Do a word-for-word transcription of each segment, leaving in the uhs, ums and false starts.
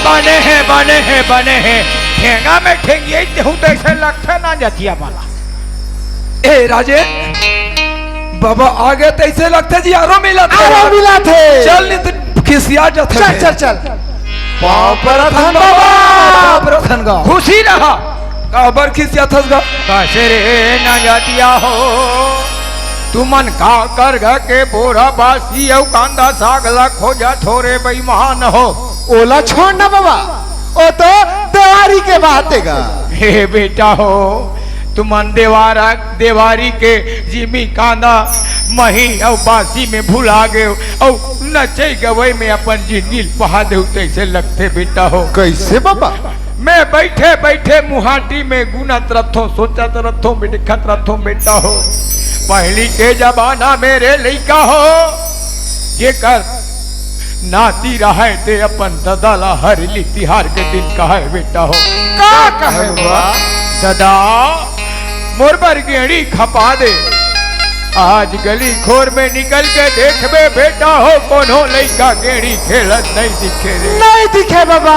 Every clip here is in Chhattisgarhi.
बने हे, बने हे, बने हे। ठेंगा में ठेंगिया ही तेहू तइसे लगथे ना जतिया वाला। ए राजेन, बाबा आगे तइसे लगथे जी, आरो मिलत हे। आरो मिलत हे। चल, नहीं तो खिसिया जाथे चल, बे। चल, चल। पाँव परत हन बाबा। पाँव परत हन गा। खुशी रहा। काबर खिसियाथस गा? कइसे रे ना जतिया हो, तुमन का कर गा के बोरा बासी अउ कांदा साग ला खोजत हो रे बेईमान हो? ओला छोड़ ना बाबा, ओ तो देवारी के बात हे गा। हे बेटा हो, तुमन देवारा, देवारी के जिमी कांदा मही अउ बासी में भुला गेव अउ नचई गवई में अपन जिंदगी ल पहा देव तइसे लगथे बेटा हो। कइसे बाबा? मैं बइठे बइठे मुहाटी में गुनत रथों, सोचत रथों, बिलखत रथों बेटा हो। पहिली के जमाना में रे लइका हो, जेकर नाती रहय ते अपन ददा ला हरेली तिहार के दिन कहय बेटा हो। का कहय बा? ददा, मोर बर गेड़ी खपा दे। आज गली खोर में निकल के देखबे बेटा हो, कोनो लइका गेड़ी खेलत नइ दिखे रे। नइ दिखे बाबा,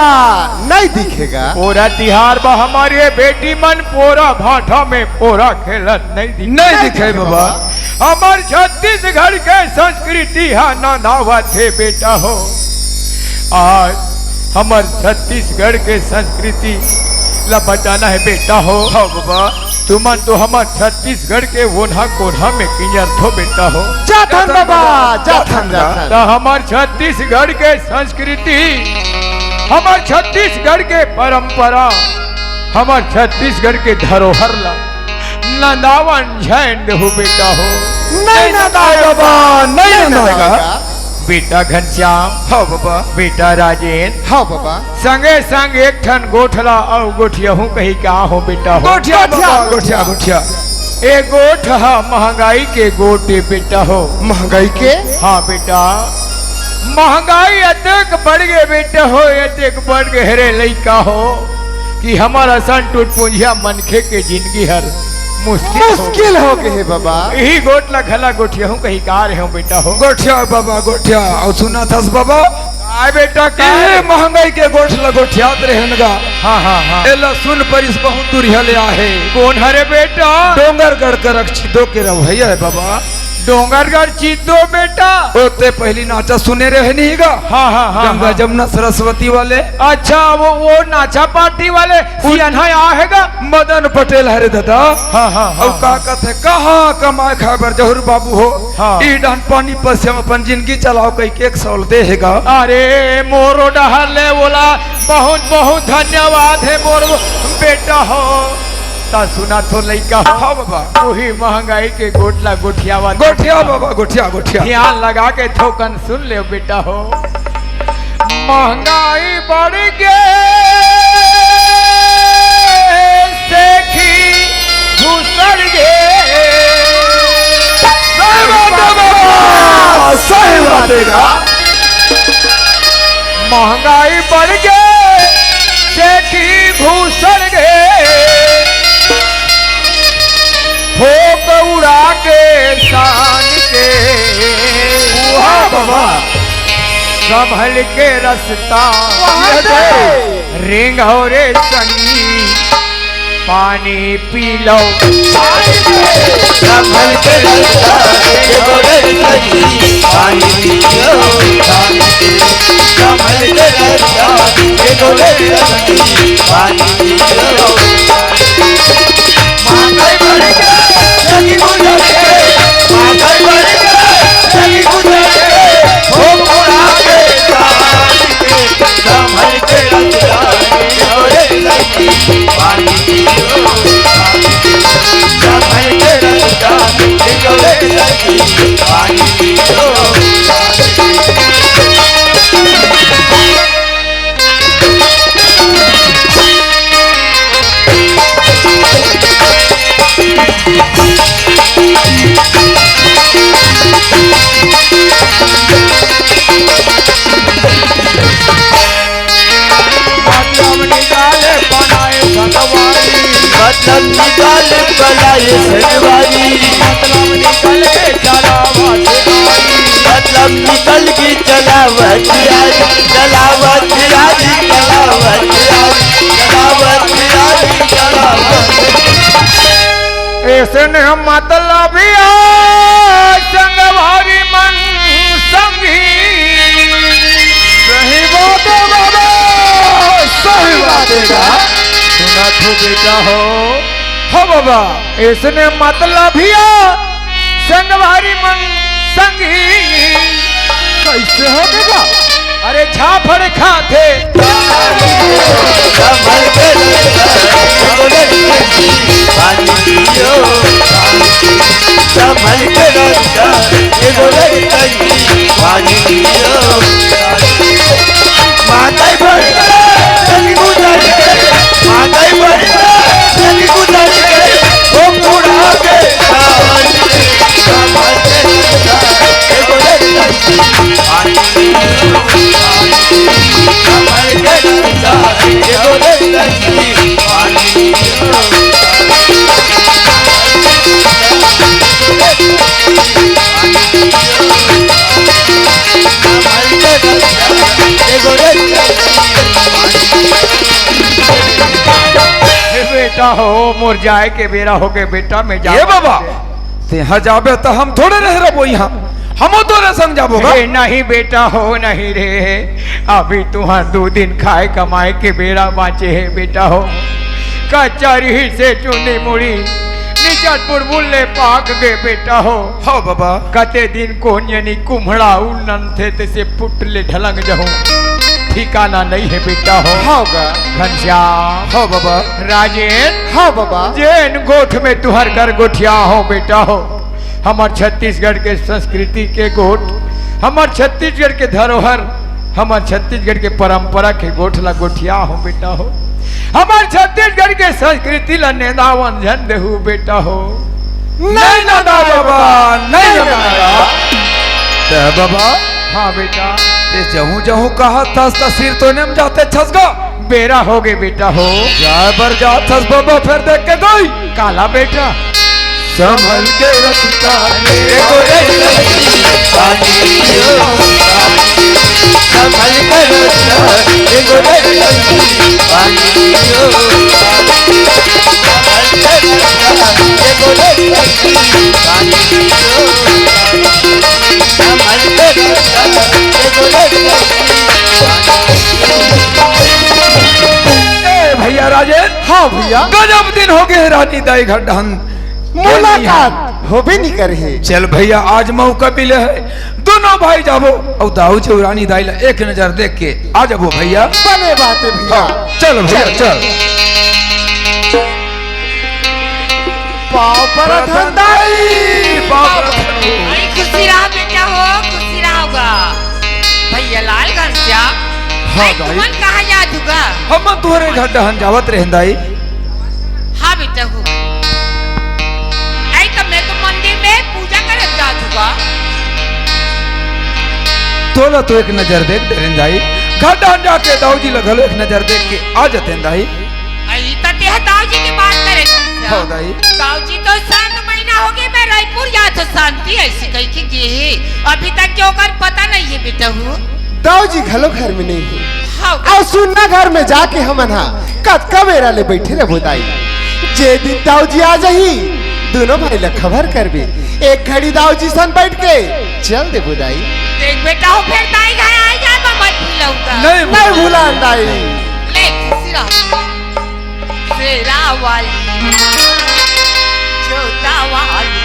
नइ दिखे गा। पोरा तिहार बा हमर ये बेटी मन, पोरा भाठा में पोरा खेलत नइ दिखे। नइ दिखे बाबा। हमर छत्तीसगढ़ के संस्कृति ह नंदावत हे बेटा हो। आज हमर छत्तीसगढ़ के संस्कृति ला बचाना हे बेटा हो। हाँ बाबा। तुमन तो हमर छत्तीसगढ़ के ओन्हा कोन्हा में किंजरथो बेटा हो। जाथन बाबा, जाथन, जाथन। त हमर छत्तीसगढ़ के संस्कृति, हमर छत्तीसगढ़ के परंपरा, हमर छत्तीसगढ़ के धरोहर ला नंदावन झंड हो बेटा हो। नइ नंदाय बाबा, नइ नंदाय गा। बेटा घनश्याम। हाँ बाबा। बेटा राजेन। हाँ बाबा। संगे संग एक ठन गोठला अउ गोठियाहू कही का हो बेटा हो। गोठिया बाबा, गोठिया, गोठिया। ए गोठ ह महंगाई के गोठ ए बेटा हो। महंगाई के? हाँ बेटा, महंगाई अतेक बढ़ गे बेटा हो, अतेक बढ़ गे हरे लइका हो कि हमर असन टुटपुंजिया मनखे के जिंदगी हर मुश्किल हो मुश्किल हो गे हे बाबा। इही गोठ ला घला गोठियाहू कही का रे हो बेटा हो। गोठिया बाबा, गोठिया। अउ सुनथस बाबा? आय बेटा, का ए रे? महंगाई के गोठ ला गोठियात रेहेन गा। हाँ, हाँ, हाँ। एला सुन परिस बहुत दूरिहा ले आहे। कोन हरे बेटा? डोंगरगढ़ के रख चिद्दो के रवैया हे बाबा। डोंगरगढ़ चिद्दो बेटा। ओते पहिली नाचा सुने रहे नहीं गा। हाँ, हाँ, हाँ, गंगा हाँ। जमुना सरस्वती वाले। अच्छा, वो, वो नाचा पार्टी वाले सियान हे, आहे गा। मदन पटेल हरे दादा। हाँ, हाँ, हाँ, अउ का हाँ। कथे, कहाँ कमाए खाए बर जहूर बाबू हो। हाँ। ई डहन पानी पसिया म अपन जिंदगी चलाव कहिके एक सौ ल दे हे गा। अरे मोरो डहर ले ओला बहुत बहुत धन्यवाद हे मोर बेटा हो। त सुनथो लइका हो। हाँ बाबा। उही महंगाई के गोठ ला गोठियावा। गोठिया बाबा, गोठिया, गोठिया। ध्यान लगा के थोकन सुन ले बेटा हो। महंगाई बढ़ गे, सेखी भूसड़ गे। सही बात हे बाबा, सही बात हे गा। महंगाई बढ़ गे, सेखी भूसड़ गे। हो गौरा के शान के। वाह बाबा। संभल के रस्ता। वाह रे। रेंगो रे संगी, पानी पी लो। संभल के रस्ता, रेंगो रे संगी, पानी पी लो। संभल के रस्ता, रेंगो रे संगी, पानी पी लो। मतलब निकाले बनाए सतवारी। मतलब निकाले बनाए सतवारी। मतलब निकल के चलावत आई। मतलब निकल के चलावत आई, चलावत आई, चलावत ने मतलबिया संगवारी मन संगी। सही बात है बाबा, सही बात है बा। सुना तो बेटा हो। हो बाबा। इसने मतलबिया संगवारी मन संगी। कैसे हो बाबा? अरे झापड़ खाथे। हे बेटा हो, मोर जाए के बेरा हो गए बेटा, मैं जा। ए बाबा, तेहा जाबे त हम थोड़े रह रबो इहाँ, हमो तोरे संग जाबो गा। हे नहीं बेटा हो, नहीं रे, अभी तुहार दू दिन खाए कमाए के बेरा बाँचे हे बेटा हो। कचरी से चुनी मुड़ी निचट बुलबुल ले पाक गे बेटा हो। हव बाबा। कते दिन कोन जनी कुम्हड़ा उन्नन थे, तेसे पुट ले ढलंग जहूँ, ठिकाना नहीं है बेटा हो। हव गा। घनश्याम। हव बाबा। राजेन। हव बाबा। जेन गोठ में तुहर घर गोठिया हो बेटा हो, हमर छत्तीसगढ़ के संस्कृति के गोठ, हमर छत्तीसगढ़ के धरोहर, हमर छत्तीसगढ़ के परंपरा के गोठ ला गोठिया हो बेटा हो। हमर छत्तीसगढ़ के संस्कृति ला नेंदावन झन देहू बेटा हो। नहीं नंदा बाबा, नहीं नंदा। ते बाबा। हाँ बेटा। ते जहूँ जहूँ कहत हस त सिर तो नेम जाते छस गा। बेरा हो गए बेटा हो। जाए बर जात हस बाबा, फेर देख के गई। काला बेटा। संभल के रखता रे गोरे लड़की, पानी पियो। संभल के रखता रे गोरे लड़की, पानी पियो। संभल के रखता रे गोरे लड़की, पानी पियो। संभल के रखता रे गोरे लड़की, पानी पियो। ए भैया राजेन। हाँ भैया। गजब दिन हो गए रानी दाई घर डहन मुलाकात होबे नहीं करे हे। चल भैया, आज मौका मिले हे, दोनों भाई जाबो अउ दाऊ जी अउ रानी दाई ला एक नजर देख के आ जाबो भैया। बने बात हे भैया। चल भैया, चल। पाँव परत हन दाई, पाँव परत हन। अरे खुशी रहा बेटा हो, खुशी रहा होगा। भैया लाल घनश्याम, हाँ अरे दाई। तुमन कहाँ जात हुआ? हम तुहरे घर डहन जावत रहेन दाई। हाँ बेटा हो। आई त मैं तो मंदिर में पूजा करे जात हुआ। तोला तो एक नजर देख डरेन दाई। घर डहन जाके दाऊ जी ला घलो एक नजर देख के आ जातेन दाई। आई त तेह दाऊ जी के बात करे। हाँ दाई। दाऊ जी तो सात महीना हो गए मैं रायपुर जात हो शांति ऐसी कही के गे हे। अभी तक के ओकर पता नहीं है बेटा हो। दाऊ जी घलो घर में नहीं हे। हाँ। अउ सुनना घर में जाके हमन हा कतका बेरा ले बैठे रहबो दाई। जे दिन दाऊ जी आ जाही, दोनों भाई ला खबर करबे। एक घड़ी दाऊ जी सन बैठ के चल देबो दाई। देख बेटा हो, फेर दाई घर आ जाए, मैं मत भूलूंगा। नहीं नहीं भूला दाई। ले खुशी रह। शेरा वाली माँ, जोता वाली।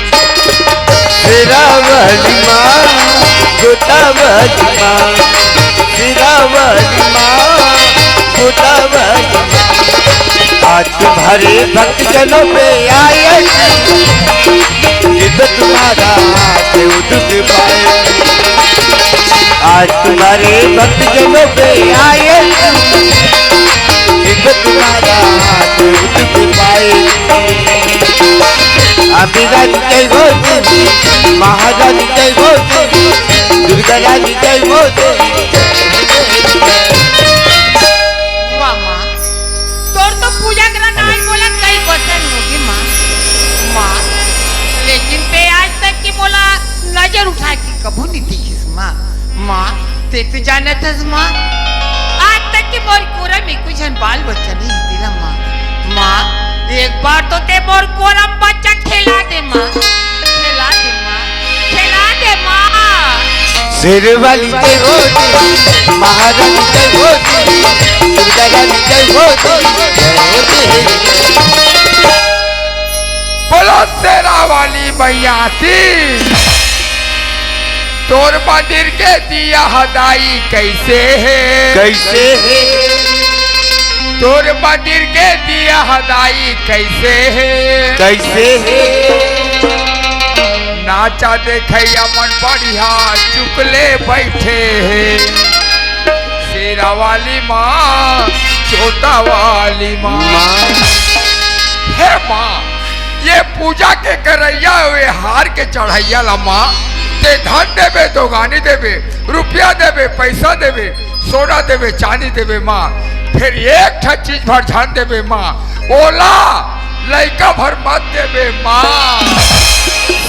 शेरा वाली माँ, जोता वाली माँ, शेरा वाली माँ, जोता वाली माँ। आज तुम्हारे भक्त जनों पे आए, ये तो तुम्हारा हाथ उठ पाए। आज तुम्हारे भक्त जनों पे आए, एक तुम्हारा हाथ उठ पाए। अम्बे रानी जय हो देवी, महारानी जय हो देवी, दुर्गा रानी जय हो देवी। वाह माँ, तोर तो पूजा करा नाच बोला कई पसंद होगी माँ। माँ, लेकिन ते आज तक की मोला नजर उठा के कभू नहीं देखिस माँ। माँ, ते तो जानत हस माँ, आज तक के मोर कोरा में कुछ बाल बच्चा नहीं दिला माँ। माँ, एक बार तो ते मोर कोरा में बच्चा थे खेला दे माँ, खेला दे माँ, खेला दे माँ। शेर वाली जय हो जी, महारानी जय हो जी, दुर्गा रानी जय हो जी, जय हो जी। बोलो शेरा वाली मैया की। तोर मंदिर के दिया हदाई कैसे हे? कैसे हे? तोर मंदिर के दिया हदाई कैसे हे? कैसे हे? नाचा देखैया मन बढ़िया चुकले बैठे हे। शेरा वाली माँ, जोता वाली माँ। माँ। हे माँ, ये पूजा के करैया, ये हार के चढ़ैया ला माँ, ते धन देबे, दोगानी देबे, रुपया देबे, पैसा देबे, सोना देबे, चांदी देबे माँ, फिर एक ठा चीज भर झन देबे माँ, ओला लइका भर मत देबे माँ।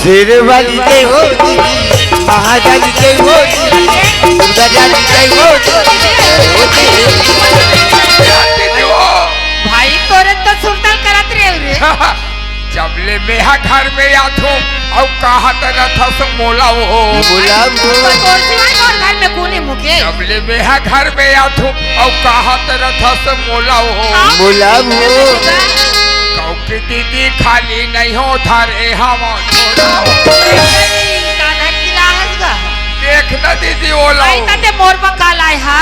शेर वाली जय हो जी, महारानी जय हो जी, दुर्गा रानी जय हो जी, जय हो जी। भाई तोरे तो सुरता करत रहे रे। जब ले मेहा घर में आथो, अउ कहत रथस मोला वो। मोला वो। तोर सिवाय मोर घर में कोने मुके? जब ले मेहा घर में आथो, अउ कहत रथस मोला वो। मोला वो। कहूँ कि दीदी खाली नहीं हो धरे हम थोड़ा हो। का धर की लाहस गा? देख ना दीदी ओला। आई तते मोर बंगाल आए हा।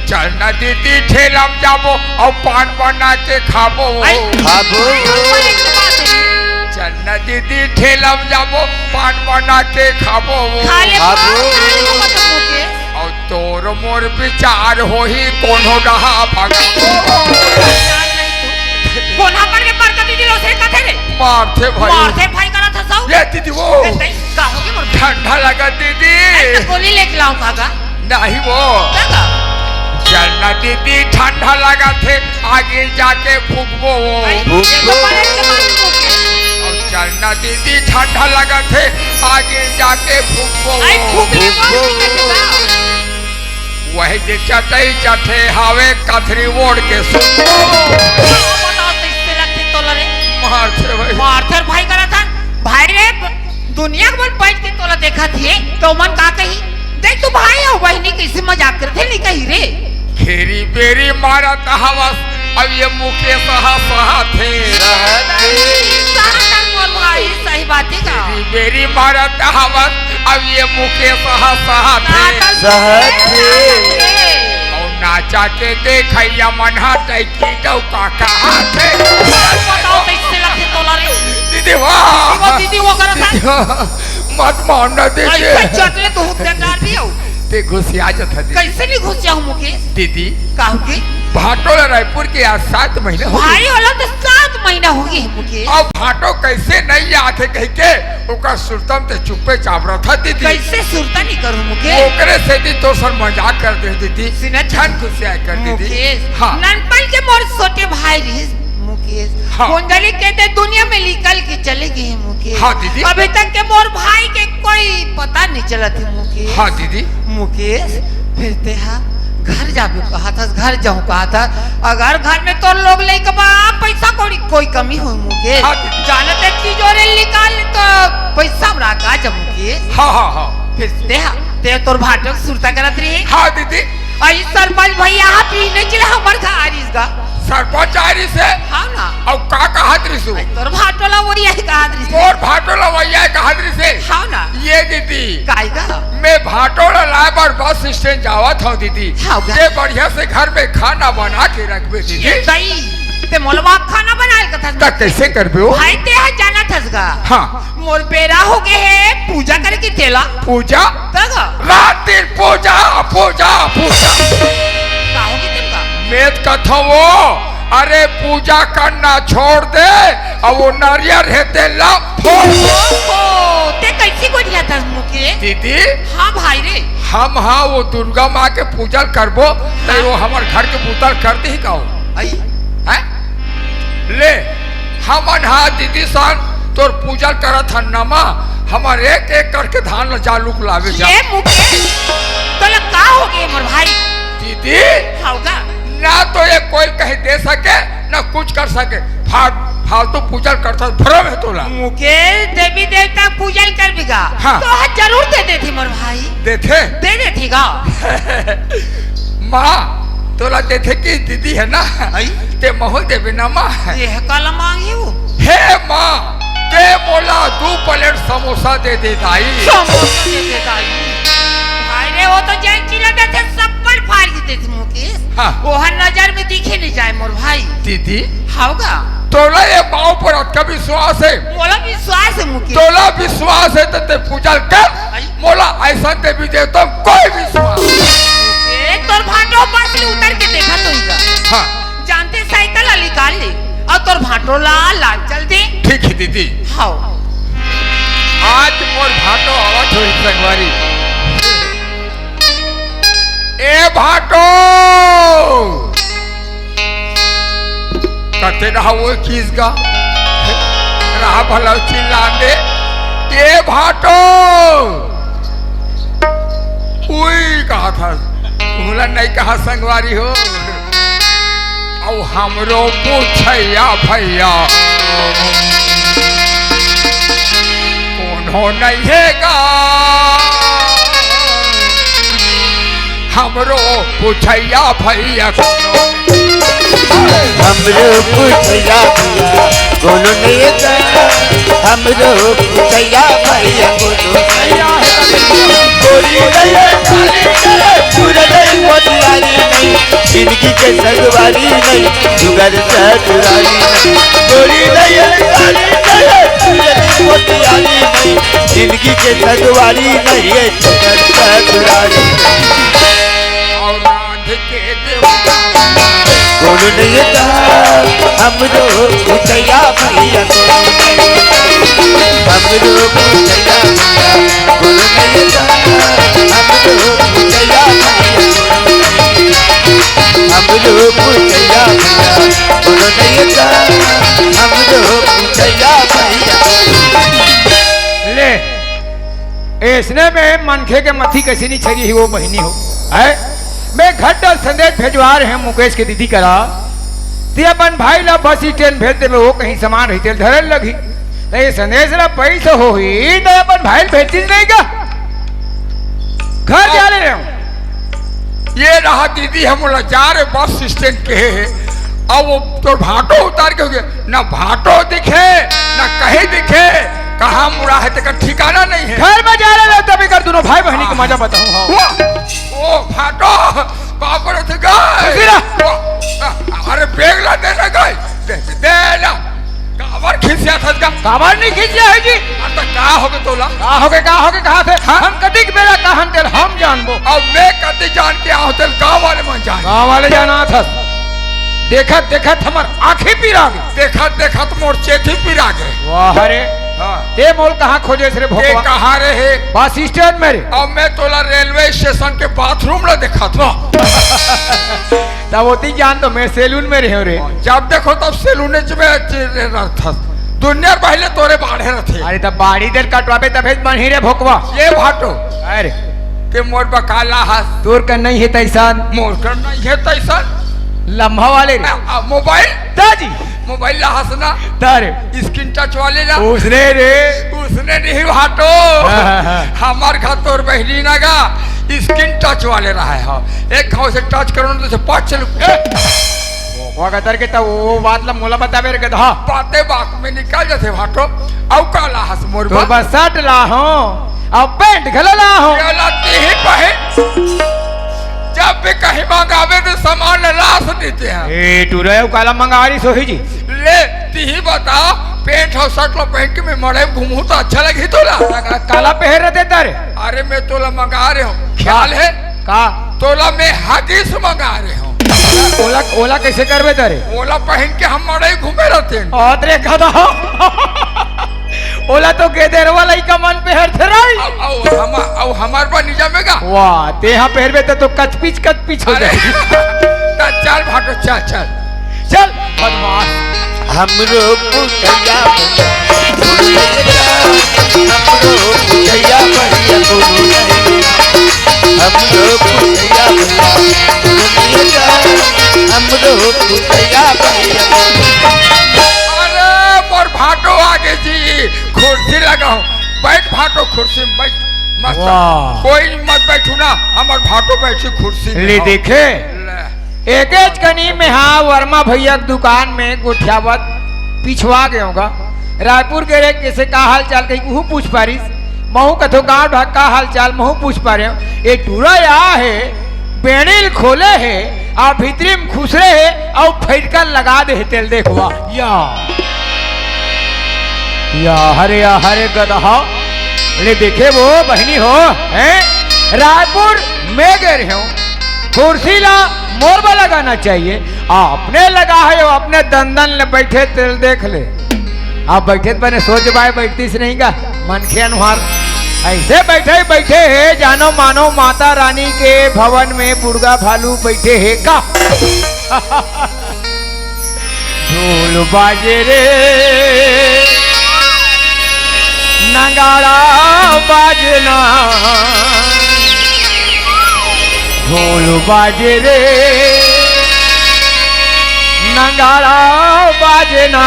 चल न दीदी ठेला म जाबो अउ पान बना के खाबो। आई, खाबो। चल न दीदी ठेला म जाबो पान बना के खाबो। खा ले खाबो। खा ले, मत मुके। अउ तोर मोर विचार होही कोनो डहा भगाबो। कोन हा पर के पर कति दिलो से कथे रे? मारथे भाई। मारथे भाई करत हसौ। ये दीदी वो। ए, तई, का हो गे मोर? ठंडा लगा दीदी। अरे, तो गोली लेके लाऊं काका? नहीं वो। काका? चल ना दीदी, ठंडा लगा थे, आगे जाके फूकबो वो। आई, ये तो फूकबो। बड़े से मालूम हो गया। अउ चल ना दीदी, ठंडा लगा थे, आगे जाके फूकबो आई, वो। फूक ले, बोल, फूकबो। ठीक है, ठीक है। वही जे चटई चटे हावे कथरी ओढ़ के सुतबो। बताओ, तो इससे लगते तोला रे। मारथे भाई। मारथे भाई करा था। भाई रे, दुनिया के मन बैठ के तोला देखत हे, तो मन का कही? देख तू भाई अउ बहिनी कइसे मजाक करथे, नहीं कही रे। घेरी बेरी मारत हवस, अब ये मुकेश हा सहत हे। सहत हे। सहत हे मोर भाई, सही बात हे का? घेरी बेरी मारत हवस, अब ये मुकेश हा सहत हे। सहत हे। अउ नाचा के देखैया मन हा तै की डौका कहत हे। बताओ, कैसे लगथे तोला रे? दीदी वाह। दीदी वो, दीदी वो करत हे। दीदी वाह। मत मारना दीदी। ऐसे चटले तो हुक्का डाल दियो। ते घुसिया जात हे दीदी। कैसे नहीं घुसिया हूँ मुकेश? दीदी। काहू के? भाटो ला रायपुर के आज सात महीना हो गए। भाई वाला तो सात महीना हो गए है मुकेश। अब भाटो कैसे नहीं आथे कह के ओकर सुरतम ते चुप्पे चाप रहा था दीदी। कैसे सुरता नहीं करूँ मुकेश? ओकरे सेती तो सर मजाक कर दे दीदी। सुनत झन घुसिया कर दीदी। मुकेश। हाँ। ननपन के मोर छोटे भाई रहिस मुकेश। हाँ। कोंजली कहते दुनिया में निकल के चले गए हैं मुकेश। हाँ दीदी। अभी तक के मोर भाई के कोई पता नहीं चलत हे मुकेश। हाँ दीदी। मुकेश, फिर ते हा घर जाबे कहा था, घर जाऊं कहा था। अगर घर में तोर लोग लइका बा, पैसा कौड़ी कोई कमी हो मुकेश। हाँ दीदी। जाना ते तिजोरी निकाल तो पैसा हमरा का जा मुकेश। हाँ, हाँ, हाँ। फिर ते हा, ते तोर भाटक सुरता करत रही। हाँ दीदी। अई सरपंच भैया हा पीने चले हमर घर आरिस गा। सरपंच आरिस हे? हाँ ना। अउ का कहत रिसु? अई तोर भाटो ला वही आई कहत रिस। तोर भाटो ला वही आई कहत रिस हे? हाँ ना। ये दीदी। काई गा? मैं भाटो ला लाए बर बस स्टैंड जावत हूँ दीदी। हाँ गा। ते बढ़िया से घर में खाना बना के रखबे दीदी। ये दई, ते मोला वहाँ खाना बनाए कथस। त कैसे करबे हो? भाई ते हा जाना थस गा। हाँ। मोर बेरा हो गए हे पूजा करे के तेला। पूजा? तग? रात दिन पूजा, पूजा, पूजा। का हो गए तेला? मैं त कथो वो, अरे पूजा करना छोड़ दे, अब वो नारियल हे तेला फोड़। ओहो, ते कैसी गोठिया था मुके? दीदी। हाँ भाई रे। हम हाँ वो दुर्गा माँ के पूजा करबो, तो हाँ। वो हमर घर के बुता ल कर देही का हो? आई। हैं? ले, हमन हा दीदी सन तोर पूजा करत हन नमा, हमर एक एक करके धान ल जालू के लावे जा। ये मुके, तोला का हो गए मोर भाई? दीदी, हाव का? ना तो ये कोई कहीं दे सके, ना कुछ कर सके। फाट, फालतू पूजा करथस, भरम हे तोला। मुकेश, देवी देवता पूजा करबे गा। हाँ। तो आज जरूर दे देथे मोर भाई। देथे? दे देथे गा। माँ, तोला देथे कि दीदी हे ना? आई? ते महू ल देबे ना माँ। ये काला मांगी वो? हे माँ, ते मोला दू प्लेट समोसा दे दे दाई। समोसा दे दे दाई। भाई रे, वो तो जेन चिल्ला देथे, सब पर फाड़ के देथे मुकेश। हाँ। ओहर नजर में दिखे नहीं जाए मोर भाई। दीदी। हव गा। तोला ये माँ ऊपर अतका विश्वास हे? मोला विश्वास हे मुकेश। तोला विश्वास हे त ते पूजा कर। आई। मोला ऐसा देवी देवता कोई विश्वास नहीं। ए, तोर भांटो बस ले उतर के देखा तो इधर। हाँ। जानते साइकिल ला निकाल ले अउ तोर भांटो ला लान चल दे। ठीक हे दीदी। हव। आज मोर भांटो आवत होही संगवारी। ए भांटो, कते रहा वो किस गा? रहा भला चिल्ला दे। ए भांटो, उई कहा था, तुमला नहीं कहा संगवारी हो। अउ हमरो पूछैया भैया कोनो नहीं हे गा। हमरो पूछैया भैया कोनो। हमरो पूछैया भैया कोनो नहीं हे गा। हमरो पूछैया भैया कोनो नहीं हे। गोरी नहीं हे, काली नहीं हे, सूरज नहीं, मोतियारी नहीं, जिंदगी के संगवारी नहीं, जुगर ससुरारी नहीं। गोरी नहीं हे, काली नहीं हे, सूरज नहीं, मोतियारी नहीं, जिंदगी के संगवारी नहीं हे, जुगर ससुरारी नहीं। कोनो नहीं हे गा, हमरो पूछैया भैया कोनो नहीं हे। हमरो पूछैया भैया कोनो नहीं हे गा, हमरो पूछैया भैया कोनो नहीं हे। हमरो पूछैया भैया कोनो नहीं हे गा, हमरो पूछैया भैया कोनो नहीं हे। ले, अइसने में मनखे के मती कइसे नहीं छरी ही वो बहिनी हो, हैं? मैं घट संदेश भेजवा रहे हंव मुकेश के दीदी करा, ते अपन भाई ला बस स्टैंड भेज देबे, वो कहीं सामान रही तेल धरे लगही। त ये संदेश ला पइसा होही, त अपन भाई ला भेजतिस नहीं का? घर जा ले रहे हंव। ये रहा दीदी, हम ओला जा रहे बस स्टैंड के हे, अउ वो तोर भांटो उतार के हो गे, ना भांटो दिखे, ना कहीं दिखे, कहाँ मुड़ा हे, तेकर ठिकाना नहीं हे। घर में जा रहे रहे, तब एकर दोनों भाई बहिनी के मजा बताहूँ, हाँ। वाह, ओ भांटो, बाप रे, थे गए। खुशी रह। वाह, अरे, बैग ला दे ना गए, दे, दे ना। काबर खिसियाथस गा? काबर नहीं खिसियाहूँ जी? अरे त का होगे तोला? का होगे, का होगे, कहा थे? हाँ? हम कतिक बेरा का हम तेल हम जानबो। अब मैं कतिक जान के आहूँ तेल गाँव वाले मन जान। गाँव वाले जाना थस। देखत देखत हमर आँखी पिरा गे। देखत देखत मोर चेथी पिरा गे। वाह रे। हाँ। ते मोल कहाँ खोजेस रे भोकवा? कहाँ रहे? बस स्टैंड में रे। अब मैं तोला रेलवे स्टेशन के बाथरूम ला देखात हूँ। तब ओती जान तो मैं सैलून में रहे रे। जब देखो तब सैलून में रहथस। दुनिया पहले तोरे बाढ़े रथे। अरे तब बाड़ी देर कटवाबे तभे बनी रे भोकवा। ये भांटो। अरे। ते मोर बकाला हस। तोर का नहीं हे तैसन। मोर का नहीं हे तैसन। लम्बा वाले रे। आ, आ, मोबाइल? दाजी। मोबाइल ला हस ना। तारे। स्क्रीन टच वाले ला। उसने रे। उसने नहीं भांटो। हाँ, हाँ, हाँ। हमर घर तोर बहिनी ना गा। स्क्रीन टच वाले रहा है, हाँ। एक घाव से टच करो ना तो से पाँच चल। वो कतर के तब वो बात ला मोला बताबे रे गधा। बातें बात में निकल जाथे भांटो। अउ का ला हस मोर तोर बा? बस शर्ट ला हूँ, अउ पैंट घलो ला हूँ। ये ला तीही पहन। जब भी कहीं मंगाबे तो सामान ला लास देते हैं। ए, टुरा, अउ काला मंगा रही सोही जी? ले, तीही बता, पैंट अउ शर्ट ला पहन के मैं मड़ई में घूमूं तो अच्छा लगही तोला? का-, काला पहन रहे तारे? अरे, मैं तोला मंगा रहे हूँ, ख्याल हे? का? तोला मैं हगीस मंगा रहे हूँ। ओला, ओला कैसे करबे तारे? ओला पहन के हम मड़ई घूमे रहते हैं। अरे गधा। ओला तो गेदेरवा लइका मन पहरथे रही। अउ, अउ, हम, अउ हमार बा निजामे का? वाह, तेहा पहरबे त तो कचपिच, कचपिच हो अरे, जाए। त चल भांटो, चल, चल। चल, बदमाश। हमरो पुतैया, हमरो पुतैया बढ़िया कोनो नहीं। हमरो पुतैया, हमरो पुतैया बढ़िया कोनो नहीं। अरे, बैठ भाटो कुर्सी में बैठ। मत वाह। कोई मत बैठू ना, हमर भाटो बैठी कुर्सी में। ले हो। देखे, ले। एकेच कनी में हा वर्मा भैया के दुकान में गोठियावत पिछवा गए होगा। रायपुर के रे कैसे का हाल चाल कही उहू पूछ पारिस, महू कथो गांव ढाक का हाल चाल महू पूछ पा रहे हो। ये टूरा या है, बेणील खोले हे, आ भीतरी में खुसरे हे, अउ फैटका लगा दे हे तेल देखवा। या, या हरे, या हरे गदहा, ले देखे वो बहिनी हो, हैं? रायपुर में गे रहे हो, कुर्सी ला मोर बर लगाना चाहिए, अपने लगा है, अपने दंदन ले बैठे तेल देख ले। आप बैठे त बने सोच बाय बैठतीस नहीं का? मनखे अनुहार ऐसे बैठे ही बैठे हे, जानो मानो माता रानी के भवन में बुढ़गा भालू बैठे हे का? ढोल बाजे रे, नगाड़ा बाजना, ढोल बाजे रे, नगाड़ा बाजना।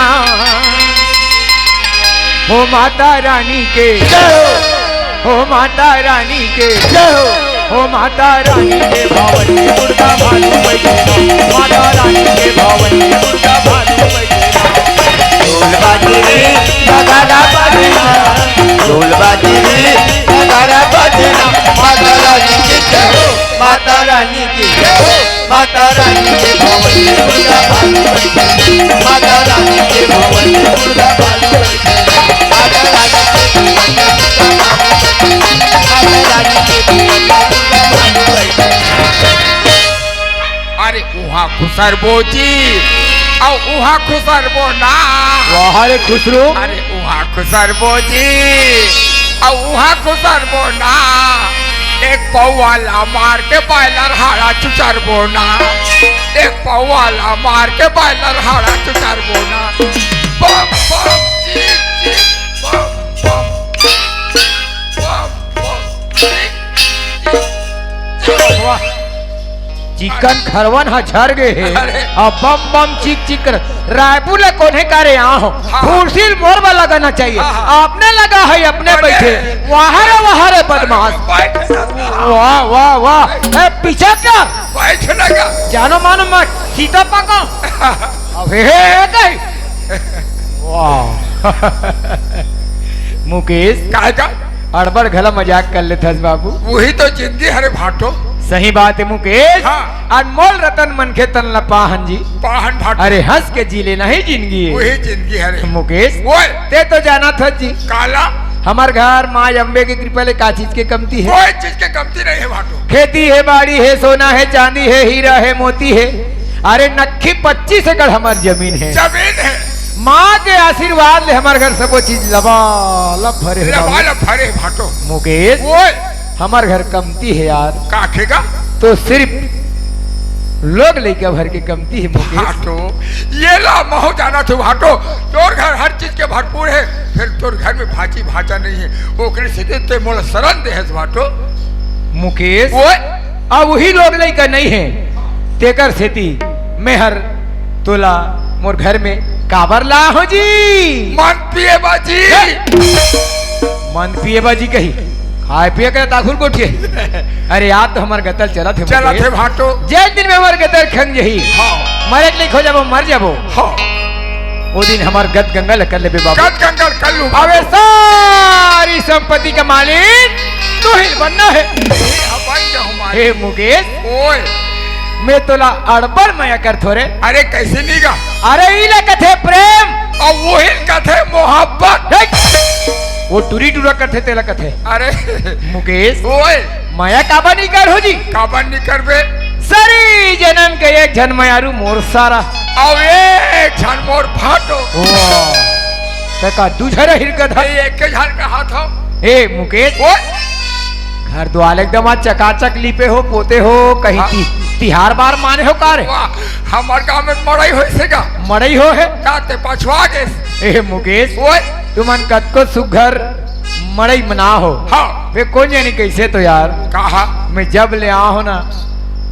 हो माता रानी के जय हो। हो माता रानी के जय हो। हो माता रानी के भवन में बुढ़गा भालू बैठे। माता रानी के भवन में बुढ़गा भालू बैठे। ढोल बाजे रे, नगाड़ा बाजना। ढोल बाजे रे, नगाड़ा बाजना। माता रानी की जय हो, माता रानी की जय हो। माता रानी के भवन में दुर्गा भालू बैठे। माता रानी के भवन में दुर्गा भालू बैठे। माता रानी के भवन में दुर्गा भालू बैठे। माता रानी के भवन में दुर्गा भालू बैठे। अरे उहाँ खुसरबो जी, अउ उहाँ खुसरबो ना। वाह रे खुसरू। अरे उहाँ खुसरबो जी, अउ उहाँ खुसरबो ना। एक पौवा ला मार के बॉयलर हाड़ा चुचरबो ना। एक पौवा ला मार के बॉयलर हाड़ा चुचरबो ना। बम बम चीक चीक, बम बम चीक चीक, बम बम चीक चीक। वाह। चिकन खरवन ह झर गे हे। अरे। अब बम बम चिक चिक कर। रायपुर ले कोन्हे करे आहो। हाँ। फुर्सील मोर बर लगाना चाहिए। हाँ, हाँ। अपने लगा है, अपने अरे। बैठे। वाह रे, वाह रे, बदमाश। बैठ ना। वाह, वाह, वाह। ए, पीछे कर। बैठ ना का। जानो मानो मत, सीता पका। अब हे, हे, हे, कही। वाह। मुकेश। काय का? अड़बड़ घला मजाक कर लेथस बाबू। वही तो जिंदगी हरे भाटो। सही बात है मुकेश। हाँ। अनमोल रतन मनखे तन ला पाहन जी। पाहन भाटो। अरे हंस के जी लेना ही जिंदगी है। वही जिंदगी हरे। मुकेश, ओए। ते तो जाना था जी। काला। हमर घर माँ अम्बे के कृपा ले का चीज के कमती है? कोई चीज के कमती नहीं है भाटो। खेती है, बाड़ी है, सोना है, चांदी है, हीरा है, मोती है। अरे नक्खी पच्चीस एकड़ हमर जमीन है। जमीन है। माँ के आशीर्वाद ले हमर घर सबो चीज लबालब भरे हे बाबू। लबालब भरे हे भाटो। मुकेश, ओए। हमर घर कमती हे यार। का खेगा? तो सिर्फ लोग लइका भर के कमती हे मुकेश। भाटो, ये ला महू जानत हूँ भाटो। तोर घर हर चीज के भरपूर हे, फिर तोर घर में भांची भांचा नहीं हे, ओकरे सेती ते मोला शरण दे हस भाटो। मुकेश, ओए। अब वही लोग लइका नहीं हे, तेकर सेती मेहर तोला मोर घर में काबर ला हो जी? मन पिए बाजी। हे! मन पिए बाजी कही, खाए पिए के ताखुर गोठिए। अरे यार, तो हमर गतल चलत हे चलत मुकेश। हे भाटो। जे दिन में हमर गतल खंग जही, हाँ। मरे के लिए खो जाबो, मर जाबो। हाँ। वो दिन हमर गत गंगा ल कर लेबे बाबू। गत गंगा ल कर लू। अबे सारी संपत्ति का मालिक तू ही बनना है। हे अपन जो हमारे। हे मुकेश। ओए। मैं तोला अड़बड़ मया करथो रे। अरे कैसे नहीं गा? अरे ई ले कथे प्रेम। और वही कथे मोहब्बत। हे! वो टुरी टुरा करथे तेला कथे। अरे। मुकेश। ओए। मया काबर नहीं कर हो जी? काबर नहीं करबे? सरी जनम के एक झन मयारू मोर सारा। और एक झन मोर भाटो। वाह। ते का दू झन हिरकत हे? ए, एक झन का हाथ हो। ए मुकेश। ओए। घर द्वार एकदम आज चकाचक लिपे हो, पोते हो, कहीं हाँ। ति-, तिहार बार माने हो का रे? वाह, हमर गांव में मड़ई होइस हे का? मड़ई हो हे? का ते पछवा गेस? ए मुकेश, ओए। तुमन कतको सुघर मड़ई मना हो। हाँ। बे कोन जानी कैसे तो यार। कहा? मैं जब ले आ हो ना,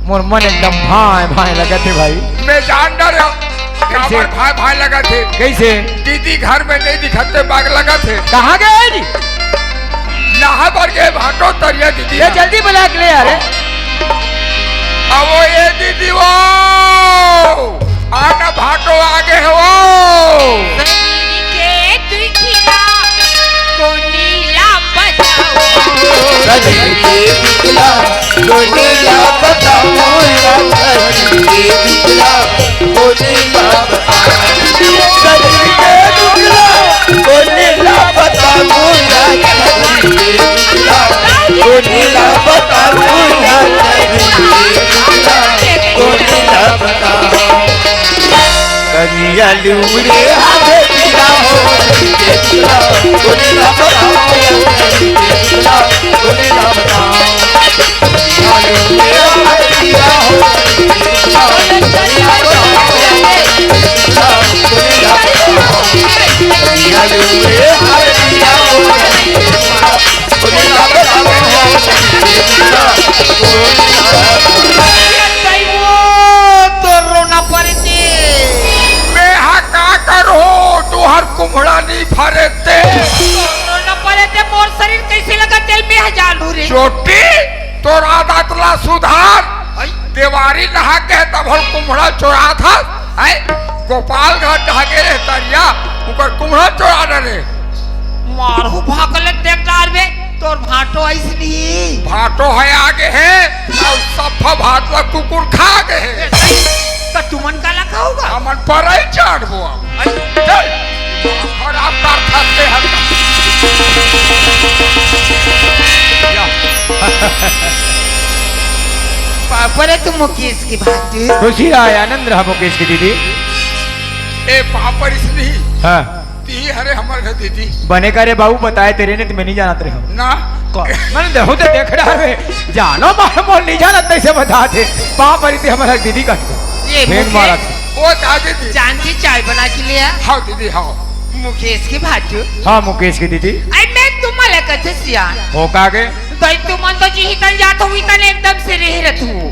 मोर मन एकदम भाए भाए लगत हे भाई। मैं जान डर हूँ। कैसे? काबर भाए भाए लगत हे? कैसे? दीदी घर में नहीं दिखत ते बाग लगत हे। कहाँ गए जी? नहा बर गे भाटो तरिया दीदी ये ना। जल्दी बला के ले यार। अब वो ये दीदी वो, आना भाटो आगे है वो। सजनी के दुखिया कोनी ला बताओ। सजनी के दुखिया कोनी ला बताओ। सजनी के दुखिया कोनी ला बताओ। सजनी के दुखिया कोनी ला बताओ। कोनी ला बताओ। कोनी ला बताओ। कनिया लूरे हाथे पीला हो। कोनी ला बताओ। कोनी ला बताओ। तो रोना पड़ते। मैं हा का करो, तुहर कुम्हड़ा नहीं फरे ते। रोना पड़ते, मोर शरीर कैसे लगा तेल में हजार रे। चोटी, तोर आदत ला सुधार। आई। देवारी नहा के तब हम कुम्हड़ा चोरात हस। आई, गोपालगंज ढाके रे तरिया, उकर कुम्हड़ा चोरा डरे। मारू भागले देख डारबे, तोर भाटो अइसनी। भाटो है आगे है, अउ सफा भात ला कुकुर खा गे है। त तुमन काला खाओगा? हमन परई चाटबो अब। अरे, चल। खराब कर खाते हैं। या। पापड़ है तो मुकेश की भाटी। खुशी रहा, आनंद रहा मुकेश की दीदी। ए, पापड़ इसनी। हाँ। ती हरे हमर घर दीदी। बने करे बाबू, बताए तेरे ने तो मैं नहीं जानत रहे हूँ। ना। को-, मैंने देहू ते देख रहा रे। जानो मार मोर नहीं जानत, तैसे बता दे। पापड़ इतनी हमर घर दीदी का। ये भेंट मुझे मारा था। वो दादी दी। चांदी चाय बना के लिया। हाँ दीदी, हाँ। मुकेश की भाटू। हाँ, मुकेश की दीदी। आई मैं तुम्हाला कथे सियान। हो का गे? दई तुमन तो जिही तन जात हो, इतन एकदम से रह रहत हो।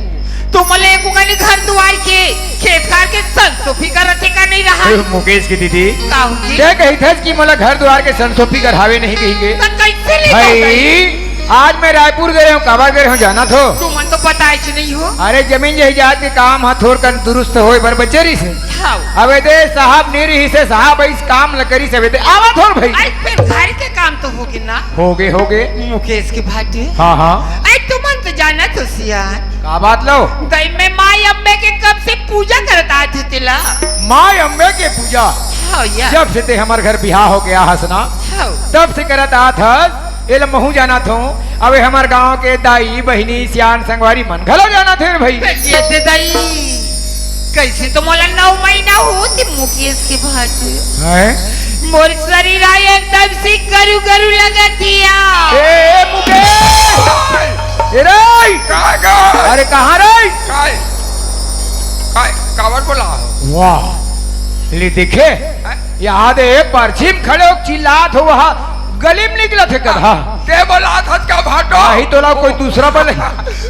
तुमन ले एको कनी घर दुआर के, खेत खार के संसो फिकर रथे का नहीं रहा? ए, मुकेश की दीदी। का होगी? ते कहिथस कि मोला घर दुआर के संसो फिकर हावे नहीं कहिके। त कैसे ले भाई, बताई? आज मैं रायपुर गे रहे हूँ, काबर गे रहे हूँ जानत हो? तुमन तो बताए च नहीं हो। अरे जमीन जायदाद के काम हा थोर कन दुरुस्त होए बर बचे रहिस हे। हाँ। अब एदे साहब नहीं रहिस हे, साहब इस काम ल करिस हे, एदे आवत हो भाई। अरे फिर घर के काम तो होगे ना? होगे, होगे। मुकेश के भाटे। हाँ, हाँ। अरे तुमन तो जानत हो सियान। का बात लो? दई मैं माई अम्बे के कब से पूजा करत आत हूँ तेला। माई अम्बे के पूजा? हाँ या। जब से ते हमर घर बिहाव होके आहस ना, हाँ। तब से करत आत हस। एला महू जानत हूँ। अबे हमर गांव के दाई, बहिनी, सियान, संगवारी मन घलो जानत हे रे भाई। ये दे दाई, कैसे तो मोला नौ महीना होत हे मुकेश के भाटे। हैं? मोर शरीर हा एकदम से गरु गरु लगत हिया। ए, ए, मुकेश! ए रे! काय गा? अरे कहाँ रे? काय? काय? काबर बोला? वाह! ले देखे? हैं? याद हे, परछी म खड़े हो चिल्लात हो, वहाँ गली म निकलत हे गधा। ते बोलात हस का भाटो? नहीं तोला कोई दूसरा बोले।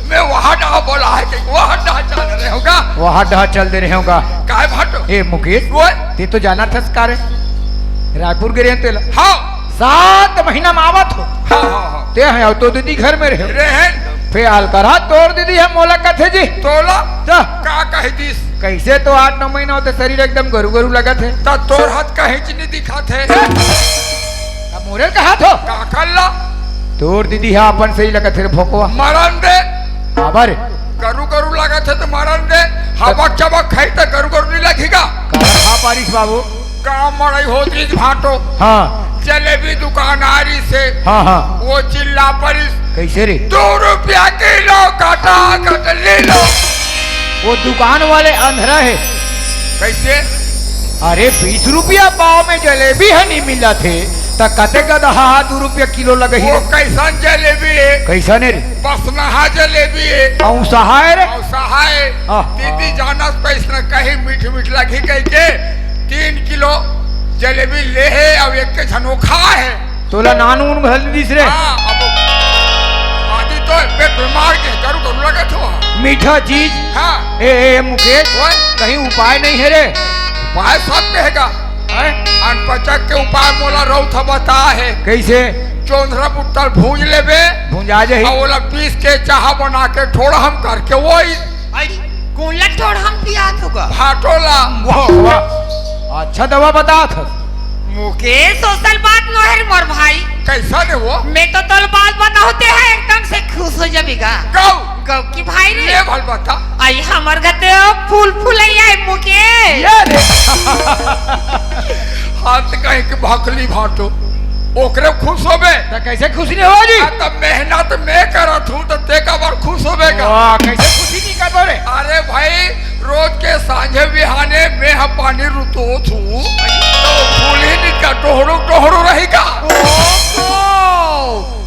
मैं वहाँ डहा बोला है कि वहाँ डहा चल रहे होगा। वहाँ डहा चल दे रहे होगा। काय भाटो? ए मुकेश, वो? ते तो जानत हस का रे? रायपुर गे रहे तेला। हाँ। सात महीना म आवत हो। हाँ, हाँ, हाँ। ते हैं, अब तो दीदी घर में रहे। रहे। फे आल करा तोर दीदी हे मोला कथे जी। तोला? त? का कही दिस? कैसे तो आठ नौ महीना होते शरीर एकदम गरु गरु लगत हे। त तोर हाथ कहीं च नहीं दिखत हे। अब मोरे कहा थो? का कर ला? तोर दीदी हा अपन सही लगत हे रे भोकवा। मरन दे। काबर? गरु गरु लगत हे त मरन दे। हबक चबक खाई त गरु गरु नहीं लगी का? का खा पारिस बाबू? का मड़ई होत रिस भाटो? हाँ। जलेबी दुकान आ रिस हे। हाँ, हाँ। वो चिल्ला परिस। कैसे रे? दो रुपया किलो, कटा कट ले लो। वो दुकान वाले अंधरा हे। कैसे? अरे, बीस रुपया पाव में जलेबी ह नहीं मिलत हे, त कते गदहा दू रुपया किलो लगही वो रे? कैसन जलेबी हे? कैसन हे रे? बसनहा जलेबी हे। औसहा हे रे? औसहा हे। आह। दीदी जानत पैसन कहीं मीठ मीठ लगी कह के तीन किलो जलेबी ले हे अउ एक के झनो खा हे। तोला नानू उन घल दिस रे। हाँ, अब आदि तो बे-, बीमार के गरु गरु लगत हो। मीठा चीज। हाँ। ए, ए, मुकेश, ओए। कहीं उपाय नहीं हे रे? उपाय सब पे हेगा। हैं? अनपचक के उपाय मोला रउत ह बता हे। कैसे? जोंधरा बुट्टा ल भूंज लेबे। भुंजा जाही। अउ ओला पीस के चाहा बना के ठोड़हम करके वही। अरे, कोन ला ठोड़हम पियात होगा? भाटो ला। वाह, वाह। अच्छा दवा बतात हस। मुकेश, असल बात नोहे रे मोर भाई। कइसन हे वो? मैं तो तोला बात बताहूं, तें ह एकदम से खुश हो जाबे गा। गउ। गउ कि भाई रे। ले भल बता। अई हमर घर तो फूल फुलइया हे मुकेश। ये रे। हाथ कहीं के भकली भाटो। ओकरे खुश होबे। त कइसे खुश नइ होही? आ, त मेहनत मैं करत हूं, त तें काबर खुश होबे गा? वाह, कइसे खुशी नइ करबो रे? अरे भाई, रोज के सांझे बिहाने मैं ह पानी रुतोत हूं, त फूल ही निकल टोहरू टोहरू रही गा। ओ, ओ,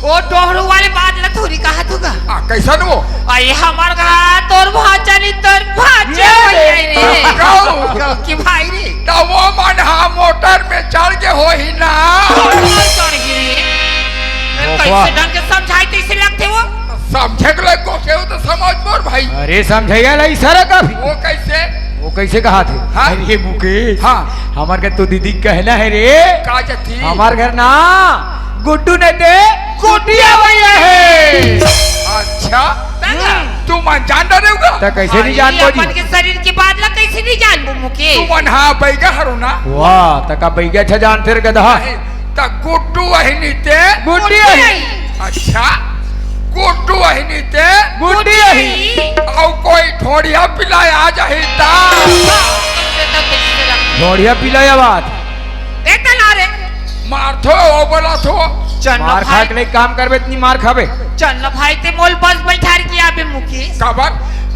ओ टोहरू वाले बात ला थोड़ी कहत होगा। आ, कइसन वो? अई हमर घर तोर भांचा नइ, तोर भांचा ये होई रे। रे। गउ। गउ कि भाई रे। त वो मन हा मोटर में चढ़ गे होही ना। मोटर चढ़ गे रे। बकवा। कइसे ढंग के समझाय, कइसे लगथे वो? समझे के लायक को केहू त समझ मोर भाई। अरे समझइया ला इशारा काफी। वो कइसे? वो कइसे कहत हे? हाँ? अरे मुकेश। हाँ। हमर घर तो दीदी कहना हे रे। का जथी? हमर घर ना गुड्डू नइ ते गुड्डी अवइया हे। अच्छा। तंगा। तुमन जान डरेव गा? त कइसे नइ अरे, जानबो जी? अपन के शरीर के बात ला कइसे नइ जानबो मुकेश? तुमन हा बइगा हरो ना? वाह, त का बइगा अच्छा जानथे रे गधा? नहीं, त गुड्डू अही नइ ते गुड्डी अही। अच्छा, गुड्डू अही नइ ते गुड्डी अही। अउ कोई ढोड़िया पिलाय आ जाही त? ढोड़िया पिलाय आवाज। ए तला रे। मारथो, ओ बोला थो। चल ना मार खा भाई। के नहीं काम करबे, इतनी मार खाबे। चल ना भाई, तें मोला बस बइठार के आबे मुकेश। काबर?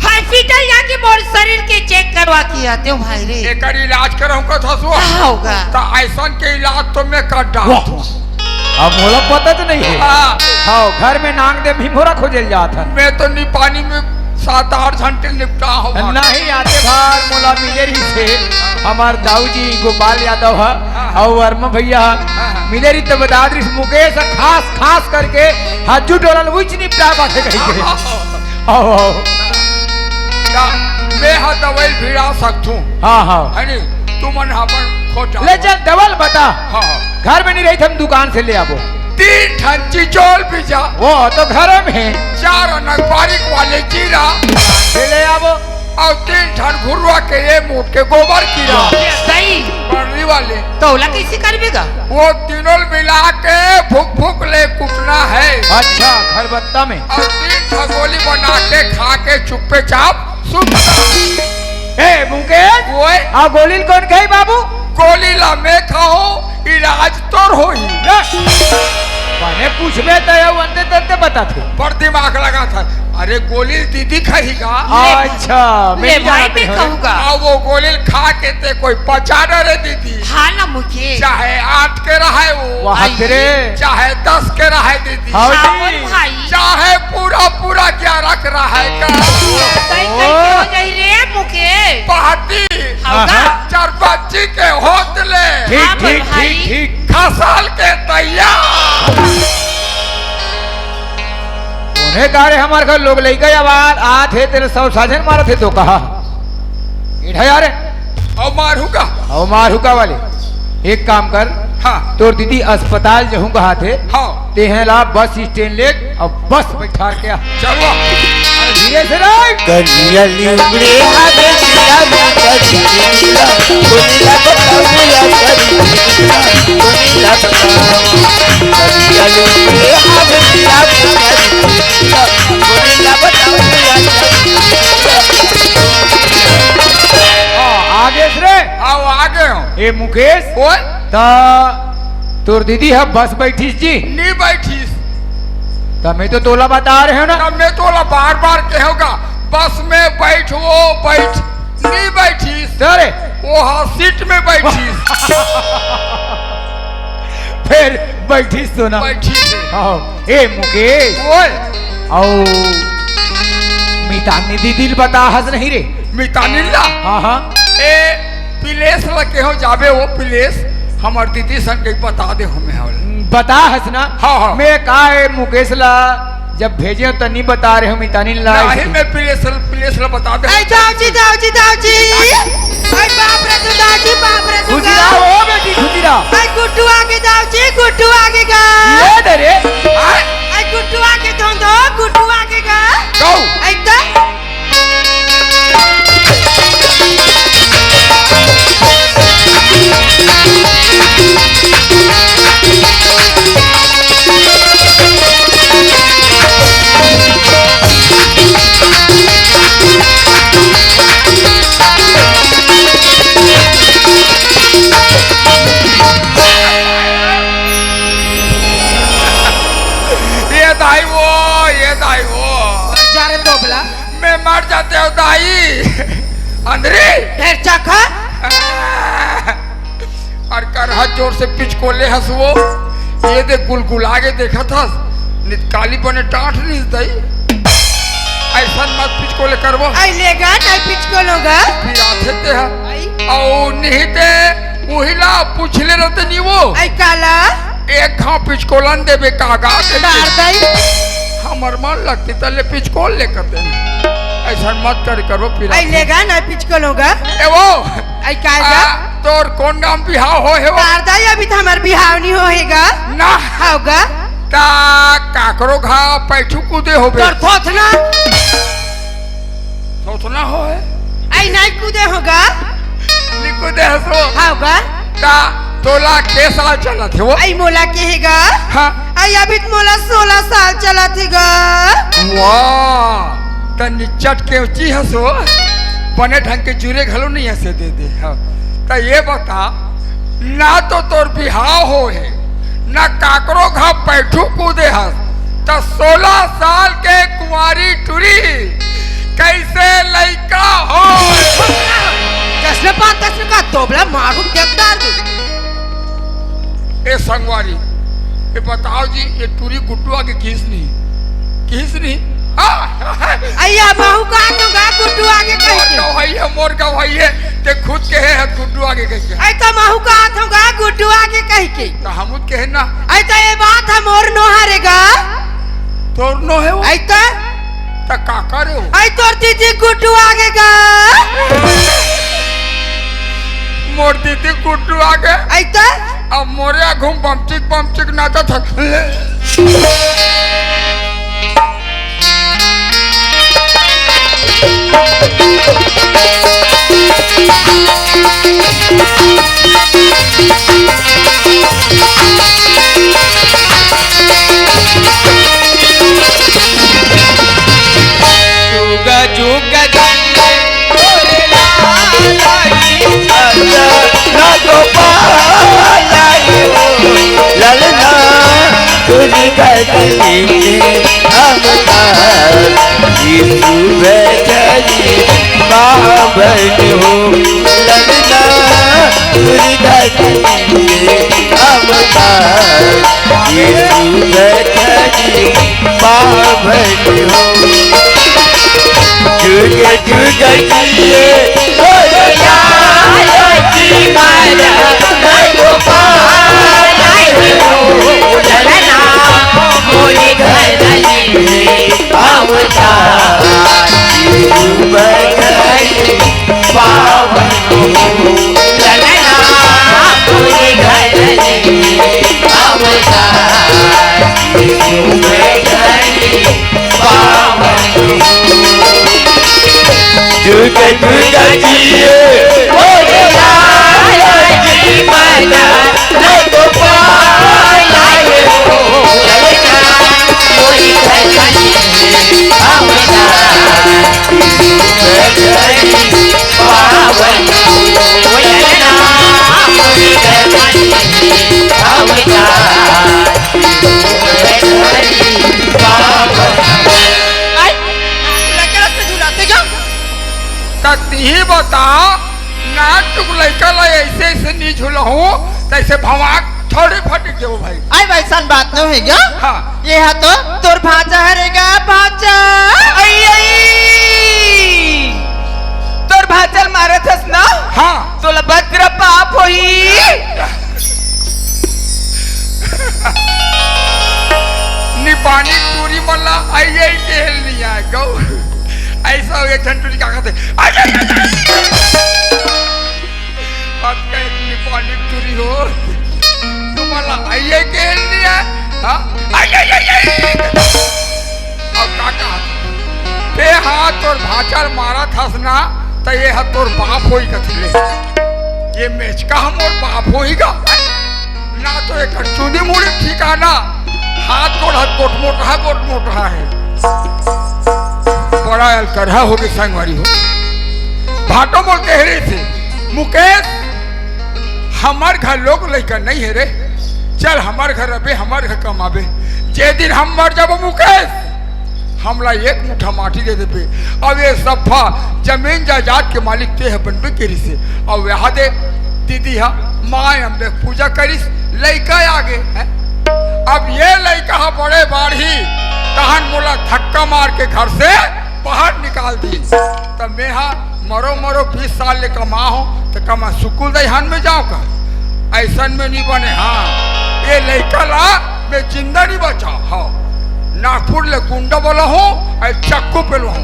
हॉस्पिटल जाके मोर शरीर के चेक करवा के आतेंव भाई रे। एकर इलाज करहूं कथस वो। का होगा? त अइसन के इलाज तो मैं कर डारथों। अब मोला पता तो नइ हे। हाँ। हाँ, घर में नांग दे भी मोरा खोजे ल जात हन। मैं तो नी पानी में सात आठ घंटे निपटा हूं। नहीं, आते बार मोला मिले रहिस हे हमर दाऊ जी गोपाल यादव ह, हाँ, हाँ। अउ वर्मा भइया ह। हाँ, हाँ। मिले रहिस त बता दिस मुकेश ह खास, खास करके हज्जू टोला ल उइच निपटा पाथे कहिके। हाँ, हाँ, हाँ। आओ, आओ। का मैं ह दवई भिड़ा सकथूं? हाँ, हाँ। है नी? तुमन ह अपन खोज ले चल, दवा ल बता। हाँ, हाँ। घर में नइ रहिथे त हम दुकान से ले आबो। तीन ठन चिचोल बीजा। वो तो घर में हे। चार अनक बारीक वाले जीरा। से ले आबो। अउ तीन ठन घुरुवा के ए मोट के गोबर कीरा। ये सही। बरली वाले। त ओला कइसे करबे गा? वो तीनों ल मिला के फुक फुक ले कुटना हे। अच्छा, खरबत्ता में। अउ तीन ठन गोली बना के खा के चुप्पे चाप सुनता। ए, मुकेश, ओए। आ गोली ल कोन खाही बाबू? गोली ला मैं खाहूं, इलाज तोर होही। बने पूछबे त अउ अंते तंते बताथे। बड़ दिमाग लगाथस। अरे गोली ल दीदी खाही गा। अच्छा, मैं ले भाई, जानत मैं हूं। खाहूं गा। आ वो गोली ल खा के तें कोई पचा डरे दीदी। हाँ ना मुकेश। चाहे आठ के रहय वो। वाह आई। तेरे। चाहे दस के रहय दीदी। हाँ हाँ, जी। मोर भाई। चाहे पूरा पूरा ग्यारह के रहय का। सही कह के हो जाही रे मुकेश। पहाती। हाँ गा। हाँ। चार बच्ची के होत ले। ठीक, हाँ, ठीक, भाई। ठीक, ठीक। खसाल के तैयार। उन्हें का रे हमर घर लोग लइका आवाज आत हे, तेरे सौ साजन मारत हे तो कहा। इधर आ रे। अउ मारहूं का? अउ मारहूं का वाले। एक काम कर। हाँ। तोर दीदी अस्पताल जहूं कहाथे। हाँ। तें ह ला बस स्टैंड ले अउ बस बइठार के आ। चलो। धीरे से रे। करिया लिमड़े आवे जिया में करिया लिमड़ा, कोनी ला बताऊं या करिया लिमड़ा, कोनी ला बताऊं। करिया लिमड़े आवे जिया में करिया लिमड़ा, कोनी ला बताऊं या करिया लिमड़ा। हाँ, आगे से रे। आओ, आगे हो। ए मुकेश। ओए। त तोर दीदी ह बस बइठिस जी? नी बइठिस। त मैं तो तोला बता रहे हूं ना। त मैं तोला बार-बार कहेंव गा, बस में बइठ, वो बइठ, नी बइठिस। अरे। वो ह सीट में बइठिस। फेर बइठिस तो ना। बइठिस। हाँ। ए मुकेश। ओए। अउ मितानी दीदी ल बता हस नहीं रे? मितानी ला? हाँ, हाँ। ए पिलेश ला केहेंव जाबे, वो पिलेश हमर दीदी सन के बता दे हमें हवल। बता हस ना? हाँ, हाँ। मैं का ए मुकेश ला जब भेजेंव त नी बता रहे हमें मितानी ला। नहीं, मैं पिलेश, पिलेश ला बता दे। ए दाऊ जी, दाऊ जी, दाऊ जी। ए बाप रे तू दाऊ जी, बाप रे तू खुशी गा। रहा हो बेटी, खुशी रहा। ए गुड्डू आगे दाऊ जी, गुड्डू आगे गा। ये दे रे। रे, ढेर चखा। अरे कर हाथ जोर से पिचकोले हस वो। ये देख गुलगुला के देखत हस। नित काली बने टाट नहीं दई। ऐसन मत पिचकोले करबो। आई लेगा, नहीं पिचकोलोगा। फिर आथे ते हा। आई। औ नहीं ते उही ला पूछ ले रहते नहीं वो। आई काला? एक घाव पिचकोलन देबे कागा। डार दई। हमर मन लगती तले पिचकोल ले करते। ऐसा मत कर करबो फिर आई आथे। लेगा, नहीं पिचकोलोगा। ए वो। आई कागा? आ, तोर कोन गांव बिहाव होय हे वो? डार दई, अभी तो हमर बिहाव नहीं होय हे गा। ना। होगा। ता काकरो घा पैठू कूदे होबे। तोर थोथना। थोथना होय? आई नहीं कूदे होगा। नहीं कूदे हसो। होगा। ता तोला के साल चलत हे वो? आई मोला के हे गा। हाँ। आई अभी तो मोला सोलह साल चलत हे गा। वाह, त निच्चट केवची हसो। बने ढंग के जुरे घलो नहीं हसे दे दे। हाँ। त ये बता, ना तो तोर बिहाव होय हे, ना काकरो घा पैठू कूदे हस, त सोलह साल के कुंवारी टुरी कैसे लइका होय? जसने पान तसने का दोबला मारू देखदार दे। ए संगवारी, ए बताओ जी, ये टुरी गुड्डू आगे किस नहीं? किस नहीं? हाँ। अइया, महू का तो गा गुड्डू आगे कह मोर के। गवाही है, मोर गवाही है, ते खुद कहे है गुड्डू आगे कह के। अइ तो महू का तो गा गुड्डू आगे कह के। तो हम कहे ना। अइ तो ये बात है मोर नोहरे गा। तोर नोहे वो? अइ तो? त का करे हो? अइ तोर दीदी गुड्डू आगे गा। मोर दीदी गुड्डू आगे? अइ तो? अब मोरे घूम बमचिक बमचिक नाचत हस। जुग जुग जिए तोरे लाल की। ना गोपाल हो ललना, तुझ गगन के अवतार, यीशु बैठे पावन हो ललना, तुझ गगन के अवतार, यीशु बैठे पावन हो। जुग जुग जिए तोरे लाल की। मारा गोपाल हो ललना, मोरे घर में अवतार, यीशु बैठे पावन हो ललना, मोरे घर में अवतार, यीशु बैठे पावन हो। जुग जुग जिए तोरे लाल की। मारा गोपाल हो ललना, मोरे घर में अवतार, यीशु बैठे पावन हो ललना, मोरे घर में अवतार, यीशु बैठे पावन हो। आई, लड़का से झुलाते क्या? त तिही बता, नाचुक लइका ला ऐसे ऐसे नहीं झुलहूँ, तैसे भवाक थोड़े फट देबो भाई। आई, वैसन बात न होय गा। हाँ। ये हा तो तोर भांचा हरे गा, भांचा। आई, आई। तोर भांचा ल मारत हस ना? हाँ। तोला बज्रपात होही। निपानी टूरी मन ला आई आई के हेल नहीं आय गौ। ऐसा हो गया, झन टूरी का कहते, आई, आई, आई, आई। अब कहे निपानी टूरी हो, तुम्हारा आई आई के हेल नहीं आय, हाँ? आई, आई, आई, आई। अब का कहा? बे हाँ, तोर भांचा ल मारत हस ना, त ये हा तोर बाप होही कथे ले। ये मेचका हा मोर बाप होही गा। ना तो एकर चुंदी मुड़ी ठिकाना, हाथ गोड़ हा गोटमोटहा, गोटमोटहा हे। बड़ा अलकरहा होगे संगवारी हो। भाटो मोर कहे रहिसे, मुकेश, हमर घर लोग लइका नहीं हे रे, चल हमर घर रहिबे, हमर घर कमाबे। जे दिन हम मर जाबो मुकेश, हमला एक मुठा माटी दे देबे। अब ये सफा जमीन जायदाद के मालिक ते ह बनबे करिस हे। अब यहाँ दे दीदी हा माय अम्बे के पूजा करिस, लइका आ गे है। अब ये लइका हा बड़े बाढ़ही, तहन मोला धक्का मार के घर से बाहर निकाल दी। त मेहा मरो मरो बीस साल ले कमा हो, त कमा सुकुल दइहान में जाओ का? ऐसन में नहीं बने। हाँ, ये लइका ला मैं जिंदा नहीं बचाओ। हाँ, नागपुर ले गुंडा बोला हूँ, अउ चक्कू पे लो हूँ।